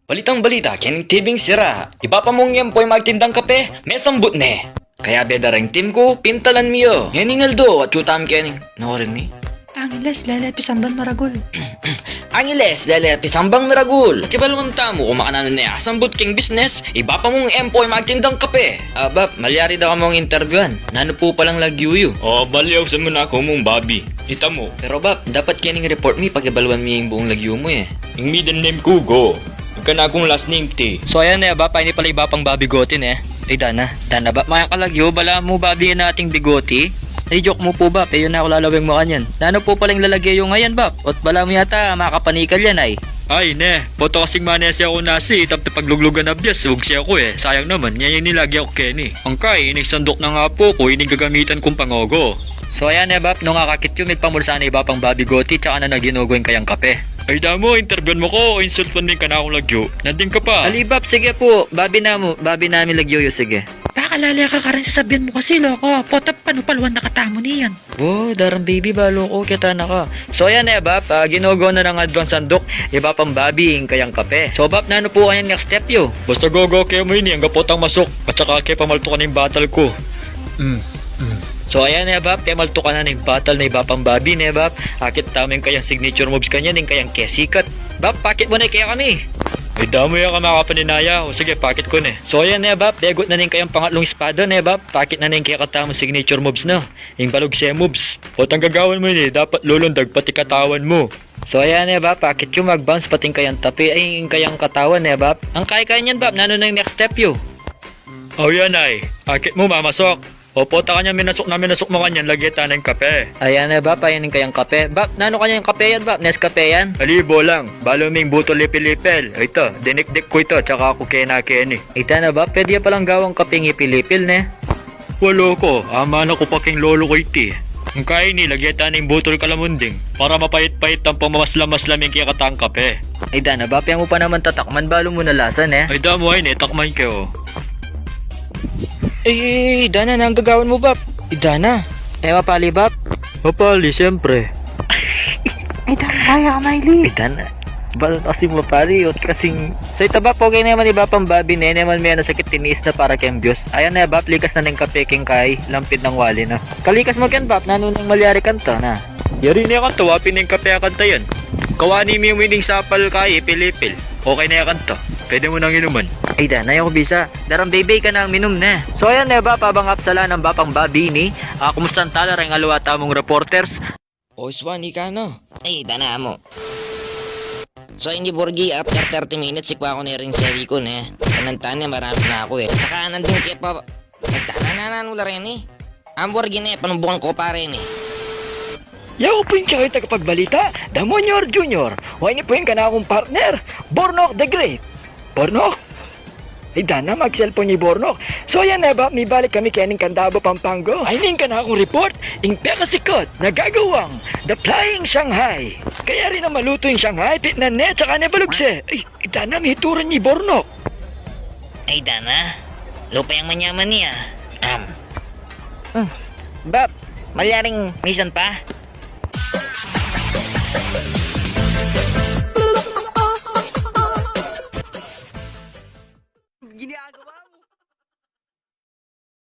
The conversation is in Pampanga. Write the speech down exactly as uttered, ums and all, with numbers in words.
Balitang balita keng T V'ng sira. Ibapa mung yan pu ing magtindang kape, mesambut ne. Kayabe da reng team ku, pintalan mi yu. Ngening aldo, atyu tamu keni. Norin mi. Angeles, lele, pisamban maragul. Angeles, lele, pisamban maragul. Kibaluan tamu kung makananu ne asambut keng business, ibapa mung yan pu ing magtindang kape. Ah, Bap, malyari da kamung interviewan. Nanu pu palang lagyu yu? O, bale, ausan mu na ku mung Bobby. Ita mu. Pero Bap, dapat kening report mi, pakibaluan mi ing buung lagyu mu e. Ing maiden name ku Go. Ing kanakung last name T. So ayan ne Bap, ini pala i Bapang Bobby Goti ne. Ay dana. Dana Bap, mayang ka lagyu, balamu Bobby na ating bigoti. Ay joke mu pu Bap, e yu na ku lalaweng makanyan. Nanu pu pala ing lalage yu ngayan Bap? Ot balamu yata makapanikal yan ay. Ay ne, pota kasing manese ku nasi, itang pagluglugan a bias, ugse ku e. Sayang naman, yan ini lagi ku keni. Angkay, ining sanduk nang apu ku, ining gagamitan kung pangogo. So ayan ne Bap, nung akakit yu, migpamulsa ne i Bapang Bobby Goti, tsaka na na ginugo ing kayang kape. Ay damu, interviewan mu ku o insultuan mu ing kanakung lagyu? Nandin ka pa. Ali Bap, sige pu, Bobby namu, Bobby namu ing lagyu yu, sige. Pakalale ka karin, sasabian mu kasi loko, pota panupaluan na katamu niyan. O, darang baby, balu ku, kita na ka. So ayan ne Bap, ah, ginugo na nang advance sanduk i Bapang Bobby ing kayang kape. So Bap, nanu pu kayang next step yu? Basta gogo ke mu ini, anggang potang masuk, at saka ke pamaltukan ing batal ku. Mm, mm. So ayan ne Bap, pemaltukan na ning batal na i Bapang Bobby ne Bap. Akit tamu ing kayang signature moves kanyan, ing kayang kesikat. Bap, pakit mu ne kekami. Ay damu, e ka makapaninaya. O sige, pakit ku ne. So ayan ne Bap, pegut na ning kayang pangatlung espada ne Bap. Pakit na ning kekatamung signature moves na. Ing balugse moves. Potang gagawan mu ini, dapat lulundag pati katawan mu. So ayan ne Bap, pakit yu, mag-bounce pati ing kayang tapi, ay ing kayang katawan ne Bap. Angkay kanyan Bap, nanu neng next step yu? Aw yan ay, akit mu mamasuk. O pota kanyan minasuk na minasuk mu kanyan, lage ta neng kape. Ayan ne Bap, ayan ing kayang kape. Bap, nanu kayang kape yan Bap? Nescafe yan? Ali, bolang. Balu ming butul ipilipil. Ita, dinikdik ku ita, tsaka ku kena keni. Ita na Bap, pwede ya palang gawang kapeng ipilipil ne? Wa loko, amana ku pa keng lolo ku iti. Angkay ini, lage ta ning butul kalamunding para mapait-pait ampong mamaslam-maslam ing kekatang kape. Ay dana Bap, e mu pa naman tatakman, balu mu na lasa ne. Ay damu, ay ne, takman ke o. Ay, ay, ay, dana, nanu gagawan mu Bap? Ay dana. E mapali Bap? Mapali, siyempre. Ay dana, kaya ka maili. Ay dana. Bal kasi mapali, ot kasing. So ita Bap, okay na naman i Bapang Bobby ne, ne naman me-, nasakit, tiniis na para keng Diyos. Ayan na Bap, likas na neng kape keng kay, lampid nang wali na. Kalikas mu ken Bap, nanu neng malyari kanita na? Yari ne kanita, wa pin neng kape kanita yan. Kawani mi mu ining sapal kay ipilipil. Okay ne kanita. Pwede mu nang inuman. Ay dana, e ku bisa. Darang baby ka nang minum ne. So ayan ne Bap, abang apsala nang Bapang Bobby ini. Ah, kumusta tala reng aliwa tamung reporters? O, Swan, ika na. Ay, dana mu. So ini Borgi, after thirty minutes, ikwa ku ne ring seri ku ne. Kananta ne, marami na ku e. Tsaka nandin ke pa, nagtanananan mu la reni. Ang Borgi ne, panubukan ku pa reni. Yaku pu ing kekayung tagapagbalita, Damunyur Junior. Wa, ini pu ing kanakung partner, Bornok the Great. Bornok? Ay dana, mag-cellphone i Bornok. So ayan ne Bap, mibalik kami keni kang Davao, Pampanga. Ay, ini ing kanakung report, ing pekasikut na gagawang The Flying Shanghai. Kayari na malutu ing Shanghai, pitnan ne, tsaka ne balugse. Ay, ay dana, mituran i Bornok. Ay dana, lupa yang manyaman niya. Am. Hmm. Bap, malyaring misan pa?